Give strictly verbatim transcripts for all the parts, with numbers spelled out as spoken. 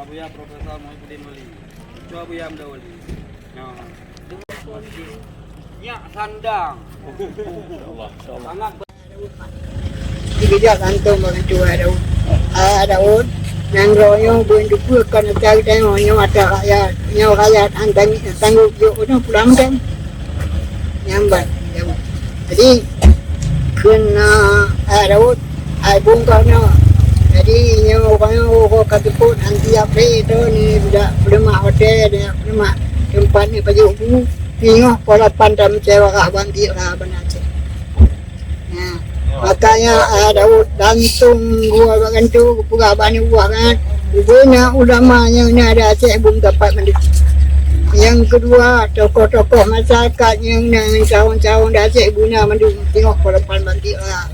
Buya Profesor Muhibbuddin Wali. Ketua Buya Muda Wali. Nyoe. Nyak sandang. Sangat Di bijak kantong bak pintoe Daud. Ah, Daud, nanggroe nyoe beuet dupeue kon ata geutanyoe nyoe ata rakyat. Nyoe rakyat han tang-, tanggung jaweueb nyoe pulang kan. Nyang ban, nyang ban. Jadi, kheun, ah, Daud, ai bungkôh nyoe. Jadi, nyoe ureueng nyoe uroe ka seupôt han siap lé, tu ni budak peuleumah watèe, budak peuleumah teumpat ni pajoh bu. Teungoh pukul lapan tam cewara bangkit ra bana cit. Nah, makanya, ah, Daud langsung gua bak gantu geupeugah bak aneuk buah kan. Ubena ulama nyang na di Aceh beumeutapat mandum. Nyang keudua, tokoh-tokoh masyarakat nyang na ngon calon-calon di Aceh beuna mandum teungoh pukul lapan bangkit ra.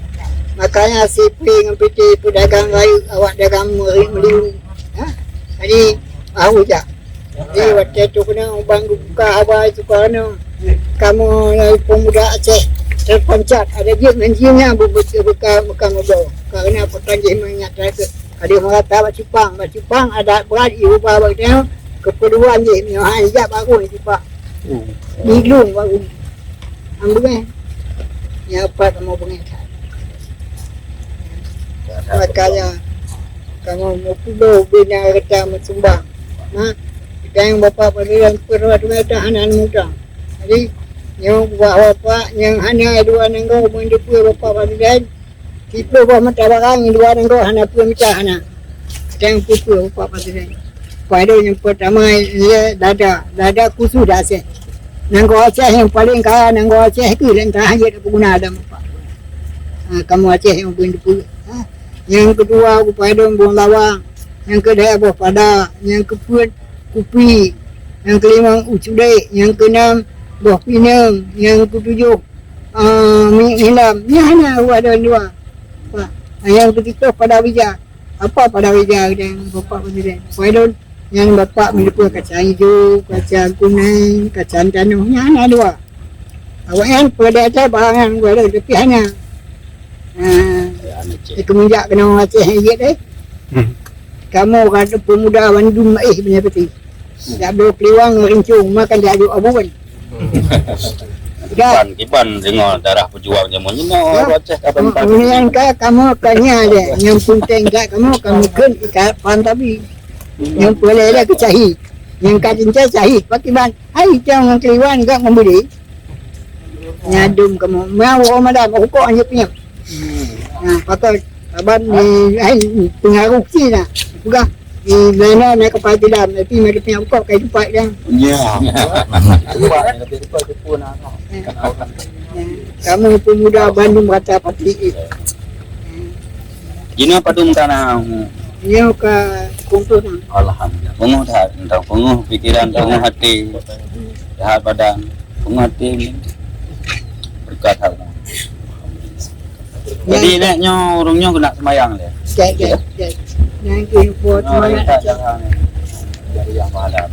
Makanya sipri ngon piti peudagang rayeuk awak dagang meuri-, meuriu. Ha? Jadi, baru jak. Jadi, watèe tu keunan ubang geubuka haba itu keunan. Kamoe pemuda Aceh terpancat ada jeuet ngon jih nyan bu-, bu-, buka, buka mudo. Karena petang jih meunyo teuka ka lheueh meurata bak cupang. Bak cupang adat brat ié ubah bak geutanyoe keupeuduan jih meunyoe han ijak baru cupang. Di lôn baru. Hana beungèh. Nyan pat kamoe beungèh that. Makanya kamoe meupulo bina rata meusumbang. Ha? Geutanyoe Bapak Presiden peuet dua hana mudah. Jadi, nyoe buat Bapak nyang hana dua nanggroe meundeue Bapak Presiden, siplôh boh mata barang nyang dua nanggroe hana peue mita hana. Tang peue-peue Bapak Presiden. Padahai nyang peurtama lé dada, dada khusus di Aceh. Nanggroe Aceh nyang paleng kaya, nanggroe Aceh keuh lé entah hana peuguna lam Bapak. Ha, kamoe Aceh nyang peuneupeu. Ha. Nyang keudua, Padang Bueng Lawang. Nyang keudua, boh pada. Nyang keupeuet, kupi. Nyang keulimong, u cudek. Nyang keunam, boh pineung. Nyang keutujoh, ah, minyeuk hilam. Nyan hana u ada dua. Pak. Nyang keusiplôh, pada bija. Apa pada bija dan Bapak Presiden? Pak Idon, nyan Bapak meuliput kacang ijo, kacang kuning, kacang tanoh. Nyan hana dua. Awaknyan peurada até barang nyan gua lé, tapi hana. Ha, ya, Aceh. Di keumujak keunoe Aceh jeuet, eh. Hmm. Kamoe ka peumuda bandum, eh, punya peti. Hmm. Dak bloe keliwang rincong, makan dak adu abon. Hmm. Dak. Kiban, kiban deungoe darah pejuang jameun nyoe, ya. Aceh ka ban. Kemudian ka kamoe ka nya deh, nyang penting dak kamoe ka mungkin ikat pan tapi. Nyang peureulèe lé keu syahid. Nyang ka teuntèe syahid, pakiban. Hai, cang ngon keuliwan gak membeli. Nyadum kamoe. Mau Ramadan, rukok hanya punya. Nah, pakai kaban ni, hai, pengaruh sih nah. Peugah, di mana nak kepala tidak, tapi mereka punya rukok kayu cepat kan. Ya. Kamu pemuda Bandung rata pati. Jinoe padum tanah. Nyoe ka kumpul. Alhamdulillah. Peungoh that, entah peungoh pikiran, peungoh hati, sehat badan, peungoh hati ni. Berkat Allah. Jadi, nek nyoe, ureueng nyoe keuneuk seumayang lé. Cek, cek, cek. Nyan keuh buat seumayang. Dari yang malam.